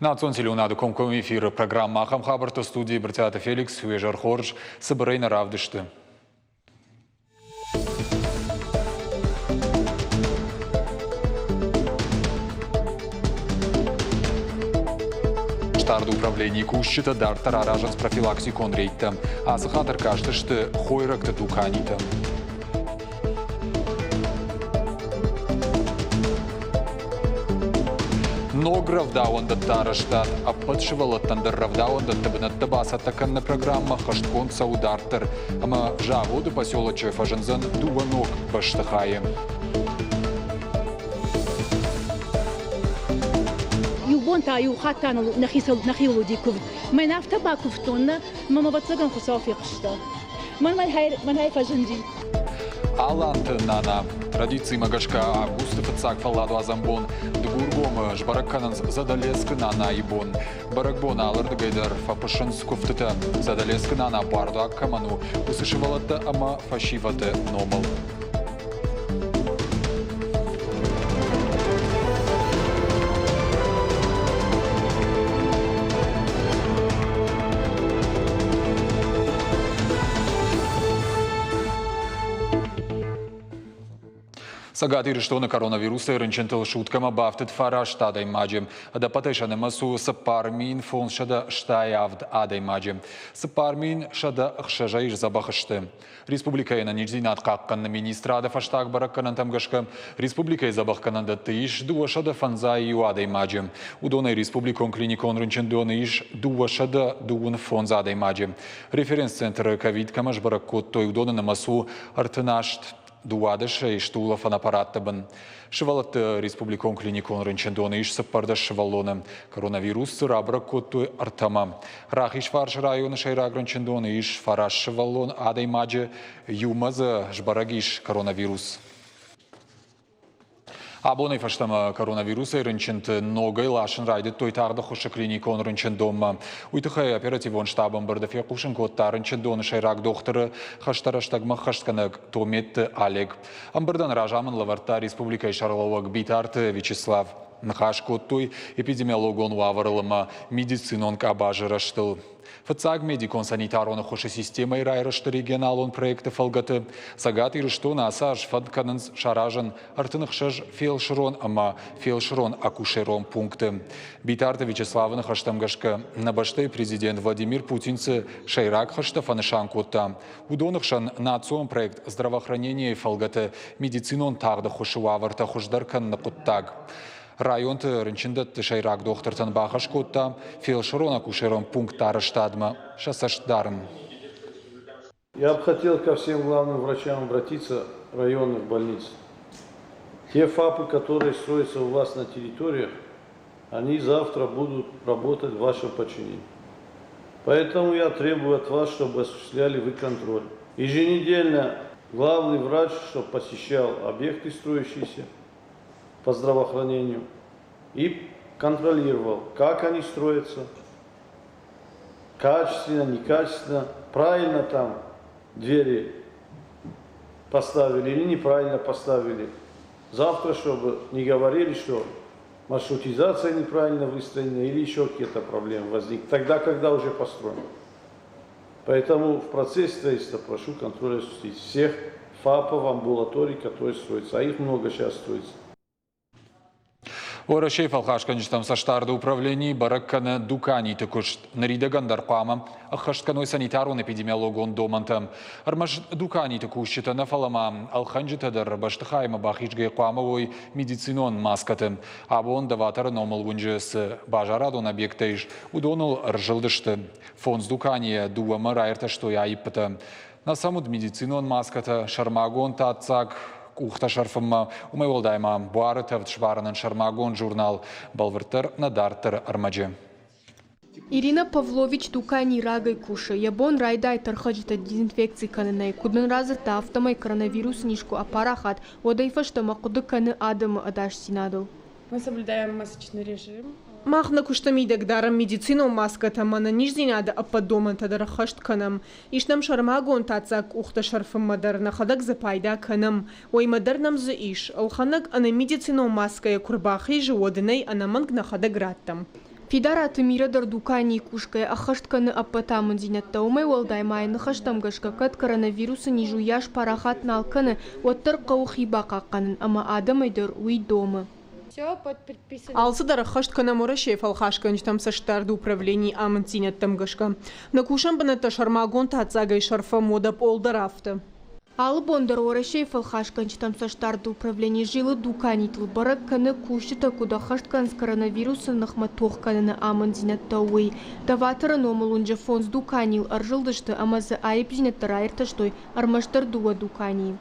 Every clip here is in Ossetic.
Национ телеуынады комкоммӕ эфиры программӕ ахӕм хабӕртты студийы Брытъиаты Феликс уе зӕр хорз цыбырӕй нӕ равдысты. Старды управленийы кусджытӕ дарддӕр аразынц профилактикон рейдтӕ. Ацы хатт ӕркастысты хойрӕгты дуканитӕм. Ног рӕвдауӕндӕтты арӕзтад ӕппӕт сывӕллӕттӕн дӕр рӕвдауӕндӕтты бынӕттӕ бацӕттӕ кӕныны программӕ хӕстгонд цӕуы дарддӕр ӕмӕ заводы поселочы фӕзындзӕн дыууӕ ног бӕстыхайы. Иу бон та иу хатт та нӕхиуыл уыди куывд. Мӕн афтӕ бакуывтон, нӕ, мӕ ӕвӕццӕгӕн Хуыцау фехъуыста. Мӕнӕй фӕзынди. Аланты нана. Традицимӕ гӕсгӕ августы фыццаг фӕлладуадзӕн бон Дыгургомы сбӕрӕг кӕнынц Задӕлескы нанайы бон. Бӕрӕгбон алырдыгӕй дӕр фӕхъуысынц куывтытӕ. Задӕлескы нана бардуаг кӕмӕн у, уыцы сывӕллӕттӕ ӕмӕ фӕсивӕды номыл. Цӕгат Ирыстоны коронавирусӕй рынчынтыл суткӕмӕ бафтыд фараст адӕймаджы. Ӕдӕппӕтӕй сӕ нымӕц у 4587 адӕймаджы. 4106-ӕй сдзӕбӕх сты. Республикӕйы ӕнӕниздзинад хъахъхъӕныны министрады фӕстаг бӕрӕггӕнӕнтӕм гӕсгӕ республикӕйы дзӕбӕхгӕнӕндӕтты ис 251 адӕймаджы. Уыдонӕй республикон клиникон рынчындоны ис 225 адӕймаджы. Референс-центры ковид кӕмӕ сбӕрӕг кодтой, уыдоны нымӕц у 38 12-ӕй сты улӕфӕн аппаратты бын. Сывӕллӕтты республикон клиникон рынчындоны ис 14 сывӕллоны. Коронавирус дзы рабӕрӕг кодтой ӕртӕмӕ. Рахизфарсы районы сӕйраг рынчындоны ис фараст сывӕллон адӕймаджы, иумӕ дзы сбӕрӕг ис коронавирус. Абонӕй фӕстӕмӕ коронавирусӕй рынчынты ногӕй ласын райдыдтой тагъд ӕххуысы клиникон рынчындонмӕ. Уый тыххӕй оперативон штаб ӕмбырды фехъусын кодта рынчындоны сӕйраг дохтыры хӕстӕ рӕстӕгмӕ ӕххӕстгӕнӕг Тометты Олег. Ӕмбырдӕн разамынд лӕвӕрдта республикӕйы сӕргълӕууӕг Битарты Вячеслав. Ныхас кодтой эпидемиологон уавӕрыл ӕмӕ медицинон къабазы рӕзтыл. Фыццаг медикон-санитарон ӕххуысы системӕйы райрӕзты регионалон проекты фӕлгӕты Цӕгат Ирыстоны ацы аз фӕнд кӕнынц саразын 36 фелсырон ӕмӕ фелсырон-акушерон пункты. Битарты Вячеславы ныхӕстӕм гӕсгӕ, нӕ бӕстӕйы президент Владимир Путин цы сӕйраг хӕстӕ фӕнысан кодта, уыдоны хсӕн национ проект «Здравоохранение-йы фӕлгӕты медицинон тагъд ӕххуысы уавӕртӕ хуыздӕр кӕныны хъуыддаг. Районты рынчындӕтты сӕйраг дохтыртӕн бахӕс кодта фелсырон-акушерон пунктты арӕзтадмӕ сӕ цӕст дарын. Я бы хотел ко всем главным врачам обратиться районных больниц. Те ФАПы, которые строятся у вас на территориях, они завтра будут работать в вашем подчинении. Поэтому я требую от вас, чтобы осуществляли вы контроль. Еженедельно главный врач, чтобы посещал объекты строящиеся по здравоохранению и контролировал, как они строятся, качественно, некачественно, правильно там двери поставили или неправильно поставили. Завтра, чтобы не говорили, что маршрутизация неправильно выстроена или еще какие-то проблемы возникли, тогда, когда уже построено. Поэтому в процессе строительства прошу контроль осуществить всех ФАПов, амбулаторий, которые строятся, а их много сейчас строится. Уӕрӕсейы фӕлхасгӕнджытӕм цӕстдарды управлени бӕрӕг кӕны дуканиты куыст. Ныридӕгӕн дӕр хъуамӕ ӕххӕст кӕной санитарон-эпидемиологон домӕнтӕ. Ӕрмӕст дуканиты кусджытӕ нӕ, фӕлӕ ма ӕлхӕнджытӕ дӕр бӕстыхаймӕ бахизгӕйӕ хъуамӕ уой медицинон маскӕты. Абон Доваторы номыл уынджы цы базарадон объекттӕ ис, уыдоныл ӕрзылдысты. Фондз дуканийӕ дыууӕмӕ раиртӕстой аиппытӕ. Нӕ сӕм уыд медицинон маскӕтӕ, сӕрмагонд таддзаг къухтӕ сӕрфынмӕ, уымӕй уӕлдай ма буары тӕвд сбарынӕн сӕрмагонд журнал, бӕлвырддӕр нӕ дарддӕры ӕрмӕджы. Ирина Павлович дукани рагӕй кусы. Йӕ бон райдайы тӕрхӕджытӕ дезинфекци кӕнынӕй. Куыд нын радзырдта, афтӕмӕй коронавирусы низ куы апарахат, уӕдӕй фӕстӕмӕ хъуыды кӕны адӕмы ӕдасдзинадыл. Мы соблюдаем масочный режим. Мах нӕ куысты мидӕг дарӕм медицинон маскӕтӕ ӕмӕ ӕнӕниздзинады ӕппӕт домӕнтӕ дӕр ӕххӕст кӕнӕм. Ис нӕм сӕрмагонд таддзаг къухтӕ сӕрфынмӕ дӕр, нӕхӕдӕг дзы пайда кӕнӕм. Уыимӕ дӕр нӕм дзы ис, ӕлхӕнӕг ӕнӕ медицинон маскӕйӕ куы рбахизы, уӕд ын ӕй ӕнӕмӕнг нӕхӕдӕг раттӕм. Фидараты Мирӕ дӕр дуканийы кусгӕйӕ ӕххӕст кӕны ӕппӕт амынддзинӕдтӕ. Уымӕй уӕлдай ма йӕ ныхӕстӕм гӕсгӕ, кӕд коронавирусы низ уыйас парахат нал кӕны, уӕддӕр хъӕуы хи бахъахъхъӕнын ӕмӕ адӕмӕй дӕр уый домы. Алцыдӕр ӕххӕст кӕнӕм Уӕрӕсейы фӕлхасгӕнджытӕм цӕстдарды управленийы амынддзинӕдтӕм гӕсгӕ. Нӕ кусӕн бынӕттӕ сӕрмагонд таддзагӕй сӕрфӕм, уӕдӕ пъол дӕр афтӕ. Алы бон дӕр Уӕрӕсейы фӕлхасгӕнджытӕм цӕстдарды управлени зилы дуканитыл, бӕрӕг кӕны, кусджытӕ куыд ӕххӕст кӕнынц коронавирусы ныхмӕ тох кӕныны амынддзинӕдтӕ, уый. Доваторы номыл уынджы фондз дуканийыл ӕрзылдысты ӕмӕ дзы аипдзинӕдтӕ раиртӕстой ӕрмӕстдӕр дыууӕ дуканийы.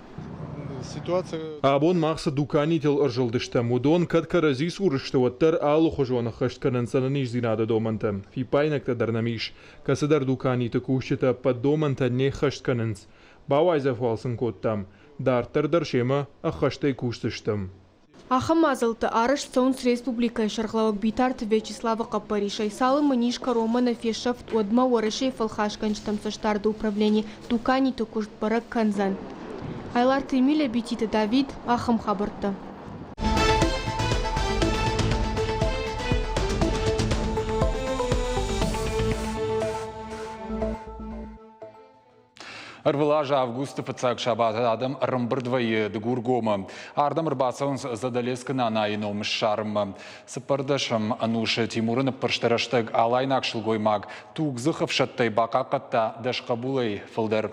Абон мах цы дуканитыл ӕрзылдыстӕм, уыдон кӕд кӕрӕдзи цур сты, уӕддӕр алыхуызон ӕххӕст кӕнынц ӕнӕниздзинады домӕнтӕ. Фиппаинӕгтӕ дӕр нӕм ис. Кӕцыдӕр дуканиты кусджытӕ ӕппӕт домӕнтӕ не ххӕст кӕнынц. Бауайдзӕф уал сын кодтам. Дарддӕр дӕр семӕ ӕххӕстӕй кусдзыстӕм. Ахӕм мадзӕлттӕ арӕзт цӕуынц республикӕйы сӕргълӕууӕг Битарты Вячеславы хъӕппӕрисӕй. Цалынмӕ низ кӕронмӕ нӕ фесӕфт, уӕдмӕ Уӕрӕсейы фӕлхасгӕнджытӕм цӕстдарды управлени дуканиты куыст бӕрӕг кӕндзӕн. Айларты Эмилия, Бититы Давид, ахӕм хабӕрттӕ. Ӕрвылаз августы фыццаг сабаты адӕм ӕрӕмбырд вӕййы Дыгургомы. Ардӕм ӕрбацӕуынц Задӕлескы Нанайы ном ссарынмӕ. Цыппӕрдӕсӕм ӕнусы Тимуры ныппырсты рӕстӕг алайнаг сылгоймаг тугдзых ӕфсӕдтӕй бахъахъхъӕдта дӕс хъӕбулӕй фылдӕр.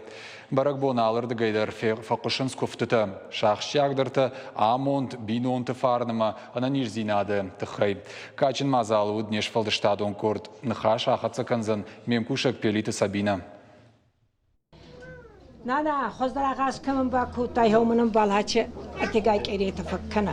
Бӕрӕгбон алырдыгӕй дӕр фӕхъуысынц куывтытӕ. Сӕ ахсджиагдӕртӕ амонд, бинонты фарн ӕмӕ ӕнӕниздзинады тыххӕй. Кадджын мадзалы уыд не сфӕлдыстадон къорд. Ныхас ахӕццӕ кӕндзӕн ме мкусӕг Пелиты Сабинӕ. Нана, хуыздӕр агъаз кӕмӕн бакодтай, уымӕн ӕмбалачы ӕртыгай къеретӕ фӕккӕнӕ.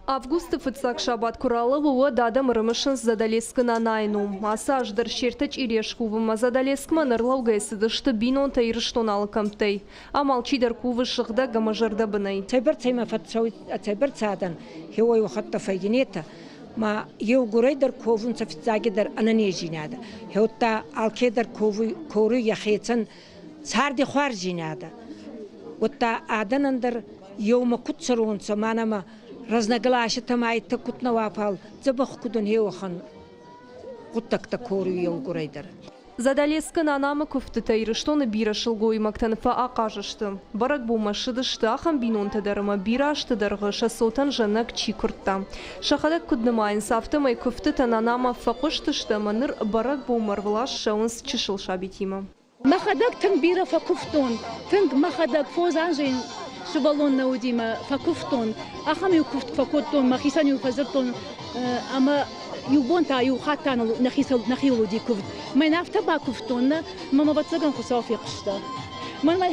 Августы фыццаг сабат куы ралӕууы, уӕд адӕм ӕрымысынц Задӕлескы Нанайы ном. Ацы аз дӕр се ртӕ чъирийӕ скувынмӕ Задӕлескмӕ нӕрлӕугӕ цыдысты бинонтӕ Ирыстоны алы кӕмттӕй. Ам алчидӕр кувы сыгъдӕг ӕмӕ зӕрдӕбынӕй. Цӕйбӕрцӕй ма фӕццӕуй, цӕйбӕрцӕ адӕн хеуой уӕхӕттӕ фӕййинетӕ, ма еугурӕй дӕр ковунцӕ фиццагидӕр ӕнӕнездзийнадӕ. Гьудта алкедӕр ковуй, коруй йӕхецӕн царди хуарздзийнадӕ. Удта адӕнӕн дӕр еумӕ куд цӕронцӕ, ма нӕмӕ разногласитӕ ма айтӕ куд нӕ уа, фал дзӕбӕх куд ун, уӕхӕн гъуддӕгтӕ коруй еугурӕй дӕр. Задӕлескы Нанамы куывдтытӕ Ирыстоны бирӕ сылгоймӕгтӕн фӕахъаз сты. Бӕрӕгбонмӕ ссыдысты ахӕм бинонтӕ дӕр ӕмӕ бирӕ азты дӕргъы сӕ цотӕн зӕнӕг чи куырдта. Сӕхӕдӕг куыд нымайынц, афтӕмӕй куывдтытӕ Нанамӕ фӕхъуыстысты ӕмӕ ныр бӕрӕгбонмӕ ӕрвылаз ссӕуынц чысыл сабитимӕ. Мӕхӕдӕг тынг бирӕ фӕкуывтон, тынг мӕхӕдӕг фондз азы сывӕллон нӕ уыди мӕ фӕкуывтон. Ахӕм-иу куывд фӕкодтон, мӕхицӕн-иу фӕдзырдтон ӕмӕ иу бон та иу хатт та нӕхиуыл уыди куывд. Мӕн афтӕ бакуывтон, нӕ, мӕ ӕвӕццӕгӕн Хуыцау фехъуыста. Мӕнмӕ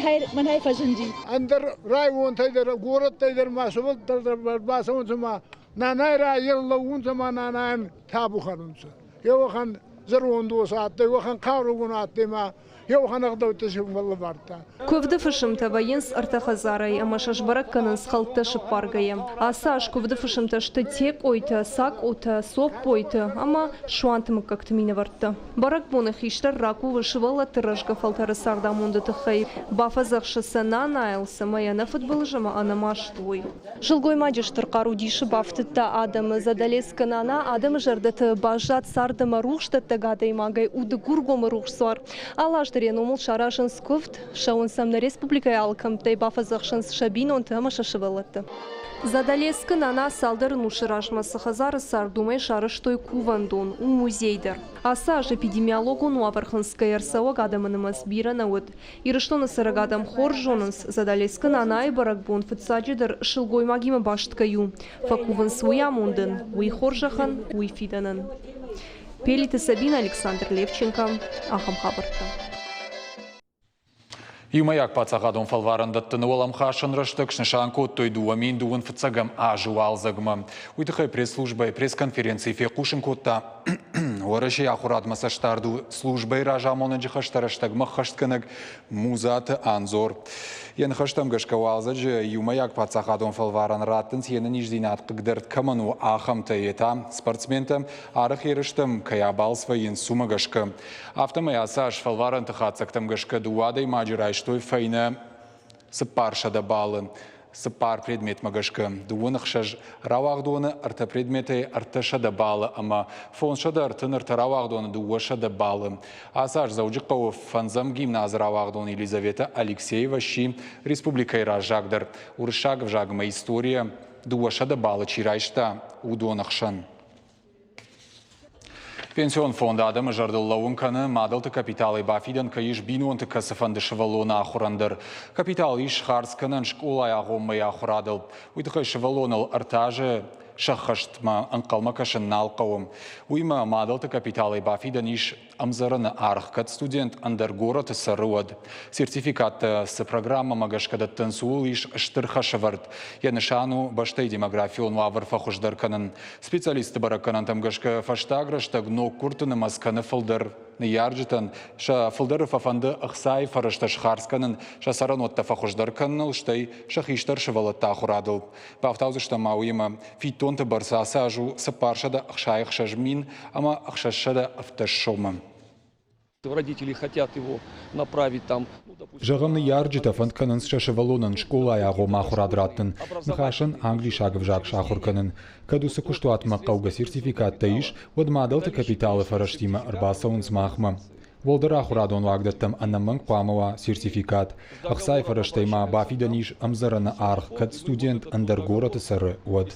фӕзынди. Ӕндӕр районтӕй дӕр, горӕттӕй дӕр ма сывӕллӕттӕ дӕр бацӕуынц ӕма нанай райӕн лӕуунцӕ ӕма нанайӕн табу кӕнунцӕ. Еуӕхӕн зӕронд уосӕ адтӕй, уӕхӕн хъаругун адтӕй ма еуӕхӕн ӕгъдӕуттӕ си фӕллӕвардта. Куывды фысымтӕ вӕййынц ӕртӕ хӕдзарӕй ӕмӕ сӕ сбӕрӕг кӕнынц хӕлттӕ сыппаргӕйӕ. Ацы аз куывды фысымтӕ сты Текъойтӕ, Сакъотӕ, Соппойтӕ ӕмӕ Суанты мыггӕгты минӕвӕрттӕ. Бӕрӕгбоны хистӕр ракувы сывӕллӕтты рӕзгӕ фӕлтӕры цардамонды тыххӕй, бафӕдзӕхсы сӕ нанайыл, цӕмӕй ӕнӕфыдбылыз ӕмӕ ӕнӕмаст уой. Сылгоймаджы стыр хъару дисы бафтыдта адӕмы. Задӕлескы Нана адӕмы зӕрдӕты баззад цард ӕмӕ рухсдӕттӕг адӕймагӕй у Дыгургомы рухс дзуар. Алы аз дӕр йӕ номыл саразынц куывд, ссӕуынц ӕм нӕ республикӕйы алы кӕмттӕй, бафӕдзӕхсынц сӕ бинонты ӕмӕ сӕ сывӕллӕтты. Задӕлескы Нана цалдӕр ӕнусы размӕ цы хӕдзары цард, уымӕй сарӕзтой кувӕндон, у музей дӕр. Ацы аз эпидемиологон уавӕр хынцгӕйӕ ӕрцӕуӕг адӕмы нымӕц бирӕ нӕ уыд. Ирыстоны цӕрӕг адӕм хорз зонынц, Задӕлескы Нанайы бӕрӕгбон фыццаджыдӕр сылгоймагимӕ баст кӕй у. Фӕкувынц уый амондӕн, уый хорзӕхӕн, уый фидӕнӕн. Пелиты Сабина, Александр Левченко. Ахӕм хабӕрттӕ. Иумӕйаг паддзахадон фӕлварӕн дӕттыны уӕлӕмхасӕн рӕстӕг снысан кодтой 2025 азы уалдзӕгмӕ. Уый тыххӕй пресс-службӕйы пресс-конференцийы фехъусын кодта Уӕрӕсейы ахуырадмӕ цӕстдарды службӕйы разамонӕджы хӕстӕ рӕстӕгмӕ ӕххӕстгӕнӕг Музаты Анзор. Йӕ ныхӕстӕм гӕсгӕ уалдзӕджы иумӕйаг паддзахадон фӕлварӕн раттынц йе нӕниздзинад хъыгдӕрд кӕмӕн у, ахӕмтӕ, йе та спортсментӕ арӕх ерыстӕм кӕй абалц вӕййынц, уымӕ гӕсгӕ. Афтӕмӕй ацы аз фӕлварӕнты хатдзӕгтӕм гӕсгӕ дыууӕ адӕймаджы райстой фӕйнӕ 400 баллы. Цыппар предметмӕ гӕсгӕ дыууын ӕхсӕз рауагъдоны ӕртӕ предметӕй 300 баллы ӕмӕ 533 рауагъдоны 200 баллы. Ацы аз Дзӕуджыхъӕуы фӕндзӕм гимназы рауагъдон Елизавета Алексеева сси республикӕйы раззагдӕр уырыссаг ӕвзагмӕ историйӕ 200 баллы чи райста, уыдоны хсӕн. Пенсион фонд адӕмы зӕрдыл лӕууын кӕны, мадӕлты капиталӕй бафидӕн кӕй ис бинонты кӕцыфӕнды сывӕллоны ахуырӕн дӕр. Капитал ис хардз кӕнӕн скъолайы агъоммӕйы ахуырадыл. Уый тыххӕй сывӕллоныл ӕртӕ азы сӕххӕстмӕ ӕнхъӕлмӕ кӕсын нал хъӕуы. Уыимӕ мадӕлты капиталӕй бафидӕн ис ӕмдзӕрӕны аргъ, кӕд студент ӕндӕр горӕты цӕры, уӕд. Сертификаттӕ цы программӕмӕ гӕсгӕ дӕттынц, ууыл ис стыр хӕсӕвӕрд. Йӕ нысан у бӕстӕйы демографион уавӕр фӕхуыздӕр кӕнын. Специалистты бӕрӕггӕнӕнтӕм гӕсгӕ фӕстаг рӕстӕг ноггуырдты нымӕц кӕны фылдӕр. Ныййарджытӕн сӕ фылдӕры фӕфӕнды ӕхцайы фӕрӕзтӕ схардз кӕнын, сӕ цӕрӕнуӕттӕ фӕхуыздӕр кӕныныл, стӕй сӕ хистӕр сывӕллӕтты ахуырадыл. Бафтаудзыстӕм ма уыимӕ, фиддонты бӕрц ацы аз у 466 мин ӕмӕ 617 сомы. Родители хотят его направить там. Зӕгъӕм, ныййарджытӕ фӕнд кӕнынц сӕ сывӕллонӕн скъолайы агъоммӕ ахуырад раттын, ныхасӕн англисаг ӕвзаг сахуыр кӕнын. Кӕд уыцы куыстуатмӕ хъӕугӕ сертификаттӕ ис, уӕд мадӕлты капиталы фӕрӕзтимӕ ӕрбацӕуынц махмӕ. Уӕлдӕр ахуырадон уагдӕттӕм ӕнӕмӕнг хъуамӕ уа сертификат. Ӕхцайы фӕрӕзтӕй ма бафидӕн ис ӕмдзӕрӕны аргъ, кӕд студент ӕндӕр горӕты цӕры, уӕд.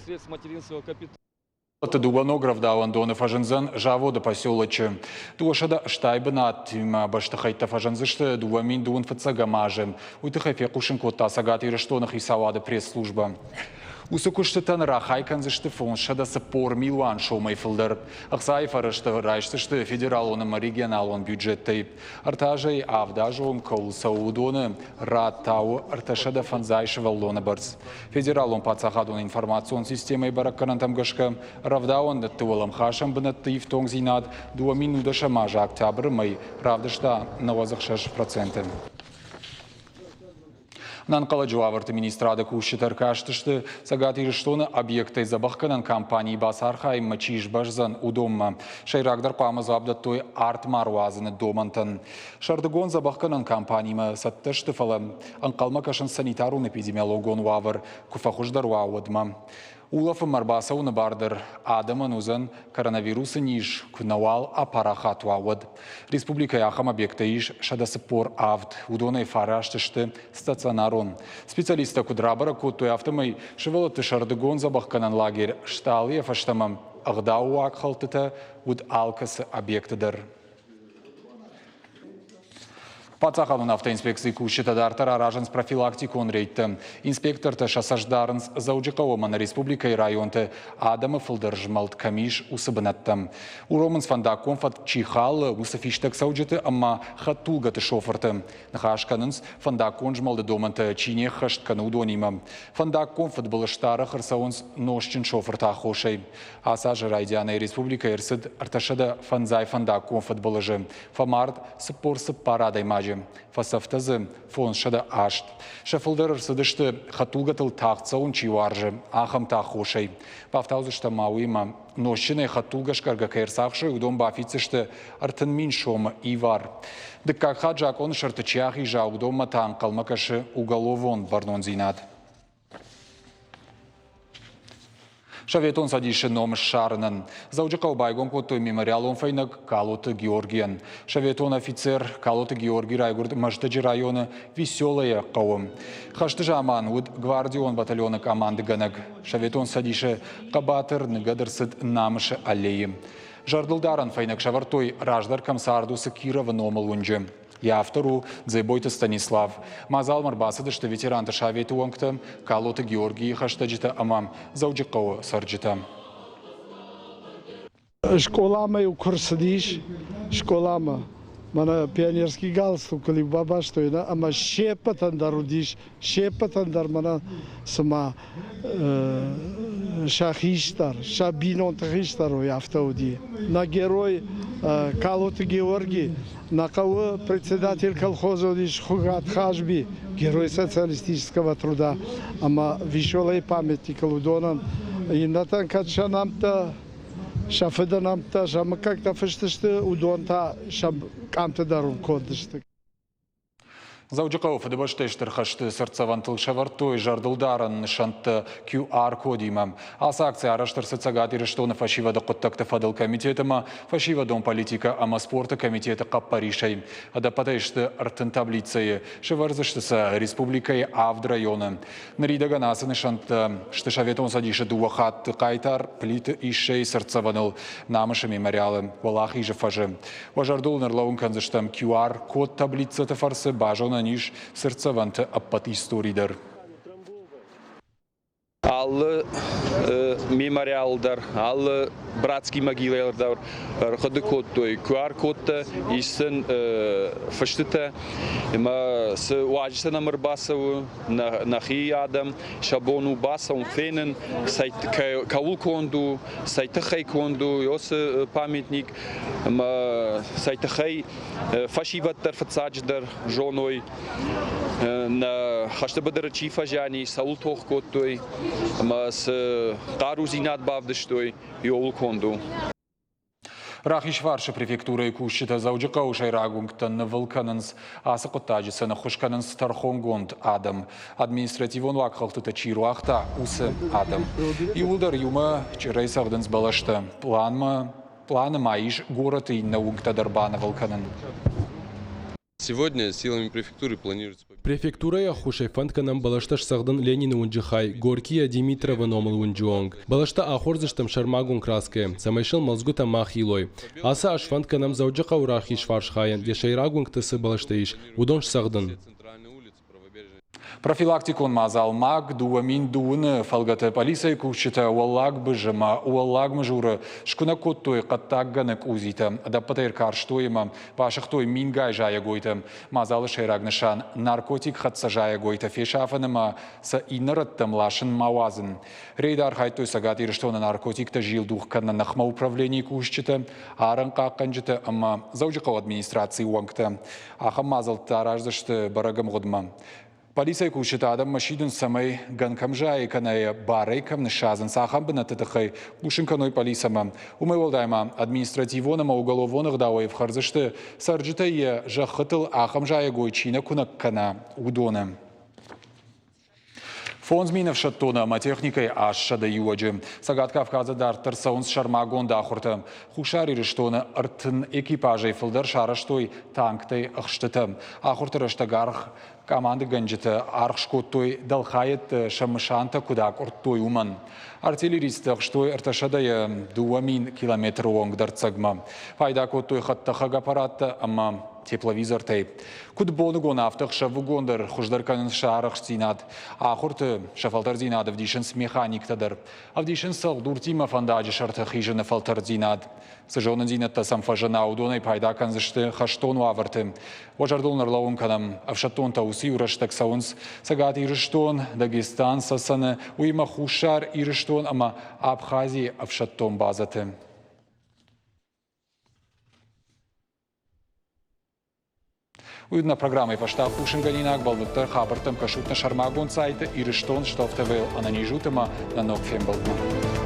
Дыууӕ ног рӕвдауӕндоны фӕзындзӕн заводы поселочы. 280 бынатимӕ бӕстыхӕйттӕ фӕзындзысты 2025 азы. Уый тыххӕй фехъусын кодта Цӕгат Ирыстоны хицауады пресс-службӕ. Уыцы куыстытӕн рахай кӕндзысты 540 милуан сомӕй фылдӕр. Ӕхцайы фӕрӕзтӕ райсдзысты федералон ӕмӕ регионалон бюджеттӕй. Ӕртӕ азӕй авд азы онг кӕуыл цӕуы, уыдоны рад та у 350 сывӕллоны бӕрц. Федералон паддзахадон информацион системӕйы бӕрӕггӕнӕнтӕм гӕсгӕ, рӕвдауӕндӕтты уӕлӕмхасӕн бынӕтты ифтонгдзинад 2010 азы октябры мӕй равдыста 96%. Ӕнӕнхъӕлӕджы уавӕрты министрады кусджытӕ ӕркастысты Цӕгат Ирыстоны объекттӕй дзӕбӕхгӕнӕн компанийы бацархайынмӕ чи сбӕздзӕн, уыдонмӕ. Сӕйрагдӕр хъуамӕ дзуапп дӕттой арт ма руадзыны домӕнтӕн. Сӕрдыгон дзӕбӕхгӕнӕн компанимӕ цӕттӕ сты, фӕлӕ ӕнхъӕлмӕ кӕсынц санитарон-эпидемиологон уавӕр куы фӕхуыздӕр уа, уӕдмӕ. Улӕфынмӕ ӕрбацӕуыны бар дӕр адӕмӕн уыдзӕн, коронавирусы низ куы нӕуал апарахат уа, уӕд. Республикӕйы ахӕм объекттӕ ис 147, уыдонӕй фараст сты стационарон. Специалисттӕ куыд рабӕрӕг кодтой, афтӕмӕй сывӕллӕтты сӕрдыгон дзӕбӕхгӕнӕн лагерь Стъалыйӕ фӕстӕмӕ ӕгъдауы хӕлдтытӕ уыд алкӕцы объекты дӕр. Паддзахадон автоинспекцийы кусджытӕ дарддӕр аразынц профилактикон рейдтӕ. Инспектортӕ сӕ цӕст дарынц Дзӕуджыхъӕуы ӕмӕ нӕ республикӕйы районты адӕмы фылдӕр змӕлд кӕм ис, уыцы бынӕттӕм. Уромынц фӕндаггон фӕтк чи халы, уыцы фистӕгцӕуджыты ӕмӕ хӕдтулгӕты шофырты. Ныхас кӕнынц, фӕндаггон змӕлды домӕнтӕ чи не ххӕст кӕны, уыдонимӕ. Фӕндаггон фыдбылызтӕ арӕх ӕрцӕуынц нозтджын шофырты аххосӕй. Ацы азы райдианӕй республикӕйы ӕрцыд 305 фӕндаггон фыдбылызы. Фӕмард 44 адӕймаджы, фӕцӕфтӕ дзы 508. Сӕ фылдӕр ӕрцыдысты, хӕдтулгӕтыл тагъд цӕуын чи уарзы, ахӕмты аххосӕй. Бафтаудзыстӕм ма уыимӕ, нозтджынӕй хӕдтулгӕ скъӕргӕ кӕй ӕрцахсой, уыдон бафиддзысты 30 000 сомы ивар. Дыккаг хатт закъоны сӕрты чи ахиза, уыдонмӕ та ӕнхъӕлмӕ кӕсы уголовон бӕрнондзинад. Советон Цӕдисы ном ссарынӕн Дзӕуджыхъӕуы байгом кодтой мемориалон фӕйнӕг Калоты Георгийӕн. Советон офицер Калоты Георгий райгуырд Мӕздӕджы районы Веселое хъӕуы. Хӕсты заман уыд гвардион батальоны командыгӕнӕг. Советон Цӕдисы хъӕбатыр ныгӕд ӕрцыд Намысы аллейы. Зӕрдылдарӕн фӕйнӕг сӕвӕрдтой, раздӕр кӕм цард, уыцы Кировы номыл уынджы. Йӕ автор у Дзебойты Станислав. Мадзалмӕ ӕрбацыдысты ветеранты советы уӕнгтӕ, Калоты Георгийы хӕстӕджытӕ ӕмӕ Дзӕуджыхъӕуы цӕрджытӕ. Скъоламӕ-иу куы рцыдис, скъоламӕ, мӕнӕ пионерский галстукыл-иу бабастой, нӕ, ӕмӕ се ппӕтӕн дӕр уыдис, се ппӕтӕн дӕр мӕнӕ цыма сӕ хистӕр, сӕ бинонты хистӕр уый афтӕ уыди. Нӕ герой Калоты Георги, нӕ хъӕуы председатель колхоза уыдис Хуыгат Хазби, герой социалистического труда, ӕмӕ Веселый памятникыл уыдонӕн иннӕтӕн кӕд сӕ нӕмттӕ, сӕ фыды нӕмттӕ, сӕ мыггӕгтӕ фыст сты, уыдон та сӕ къамты дӕр конд сты. Дзӕуджыхъӕуы Фыдыбӕстӕйы Стыр хӕсты цыртдзӕвӕнтыл сӕвӕрдтой зӕрдылдарӕн нысӕнттӕ QR-кодимӕ. Ацы акци арӕзт ӕрцыд Цӕгат Ирыстоны фӕсивӕды хъуыддӕгты фӕдыл комитет ӕмӕ фӕсивӕдон политикӕ ӕмӕ спорты комитеты хъӕппӕрисӕй. Ӕдӕппӕтӕй сты 30 таблицӕйы, сӕвӕрдзысты сӕ республикӕйы авд районы. Ныридӕгӕн ацы нысӕнттӕ сты Советон Цӕдисы дыууӕ хатты хъайтар Плиты Иссӕйы цыртдзӕвӕныл Намысы мемориалы Уӕлахизы фӕзы. Уӕ зӕрдыл ын ӕрлӕууын кӕндзыстӕм QR-код таблицӕты фӕрцы базонӕн ис цыртдзӕвӕнты ӕппӕт истори дӕр. Алы мемориал дӕр, алы братский могилӕ дӕр ӕрхъуыды кодтой QR-кодтӕ, ис сын фыстытӕ, ӕмӕ цы уазджытӕ нӕм ӕрбацӕуы, нӕхи адӕм, сӕ бон у бацӕуын, фенын, кӕуыл конд у, цӕй тыххӕй конд у, уыцы памятник, ӕмӕ цӕй тыххӕй фӕсивӕд дӕр фыццаджыдӕр зоной, нӕ хӕсты быдыры чи фӕзиан и, цӕуыл тох кодтой ӕмӕ цы хъарудзинад бавдыстой, иуыл конд у. Рахизфарсы префектурӕйы кусджытӕ Дзӕуджыхъӕуы сӕйраг уынгтӕн нывыл кӕнынц. Ацы хъуыддаджы сӕ ныххуыс кӕнынц тӕрхонгонд адӕм. Административон уагхӕлдтытӕ чи руагъта, уыцы адӕм. Иууылдӕр иумӕ чъырӕй цӕгъдынц бӕлӕстӕ. Планмӕ Планы ма ис горӕты иннӕ уынгтӕ дӕр банывыл кӕнын. Сегодня силами префектуры планируется... Префектурӕйы ӕххуысӕй фӕнд кӕнӕм бӕлӕстӕ сцӕгъдын Ленины уынджы хай Горькийӕ Димитровы номыл уынджы онг. Бӕлӕстӕ ахордзыстӕм сӕрмагонд краскӕйӕ, цӕмӕй сыл мӕлдзгуытӕ ма хилой. Ацы аз фӕнд кӕнӕм Дзӕуджыхъӕуы рахизфарс хайӕн йӕ сӕйраг уынгты цы бӕлӕстӕ ис, уыдон сцӕгъдын. Профилактикон мадзал МАГ 2000 фӕлгӕты пъӕлицӕйы кусджытӕ Уӕллаг Быз ӕмӕ Уӕллаг Мызуры скуынӕг кодтой хъӕддаг гӕны къудзитӕ, ӕдӕппӕтӕй ӕркарстой ӕмӕ басыгътой мингай зайӕгойтӕ. Мадзалы сӕйраг нысан – наркотик хӕццӕ зайӕгойтӕ фесафын ӕмӕ сӕ иннӕ рӕттӕм ласын ма уадзын. Рейды архайдтой Цӕгат Ирыстоны наркотиктӕ зилдух кӕныны ныхмӕ управленийы кусджытӕ, арӕнхъахъхъӕнджытӕ ӕмӕ Дзӕуджыхъӕуы администрацийы уӕнгтӕ. Ахӕм мадзӕлттӕ араздзысты бӕрӕг ӕмгъуыдмӕ. Полицӕйы кусджытӕ адӕммӕ сидынц, цӕмӕй гӕн кӕм зайы кӕнӕ йӕ барӕй кӕм ныссадзынц, ахӕм бынӕтты тыххӕй хъусын кӕной полицӕмӕ. Уымӕй уӕлдай ма административон ӕмӕ уголовон ӕгъдауӕй ӕфхӕрдзысты, цӕрджытӕй йӕ зӕххытыл ахӕм зайӕгой чи нӕ куынӕг кӕна, уыдоны. 5000 ӕфсӕддоны ӕмӕ техникӕйы 800 иуӕджы. Цӕгат Кавказы дарддӕр цӕуынц сӕрмагонд ахуыртӕ. Хуссар Ирыстоны 30 экипажӕй фылдӕр сарӕзтой танктӕй ӕхстытӕ. Ахуырты рӕстӕг аргъ командыгӕнджытӕ аргъ скодтой дӕлхайӕдты сӕ мысантӕ куыд акъуырдтой, уымӕн. Артиллеристтӕ ӕхстой 302 000 километры онг дӕрддзӕгмӕ. Пайда кодтой хӕдтӕхӕг аппараттӕ ӕмӕ тепловизортӕй. Куыд боныгон, афтӕ ӕхсӕвыгон дӕр хуыздӕр кӕнынц сӕ арӕхстдзинад. Ахуырты сӕ фӕлтӕрдзинад ӕвдисынц механиктӕ дӕр. Ӕвдисынц цӕлхдуртимӕ фӕндаджы сӕрты хизыны фӕлтӕрддзинад. Цы зонындзинӕдтӕ сӕм фӕзына, уыдонӕй пайда кӕндзысты хӕстон уавӕрты. Уӕ зӕрдыл ӕрлӕууын кӕнӕм, ӕфсӕддонтӕ уыцы иу рӕстӕг цӕуынц Цӕгат Ирыстон, Дагестан, Цӕцӕны, уыимӕ Хуссар Ирыстон ӕмӕ Абхазийы ӕфсӕддон базӕты. Уый нӕ программӕйы фӕстӕ хъусынгӕнинаг бӕлвырддӕр хабӕрттӕм кӕсут нӕ сӕрмагонд сайты Ирыстон Штоф ТВ-йыл ӕнӕнизут ӕмӕ нӕ ног фембӕлдмӕ.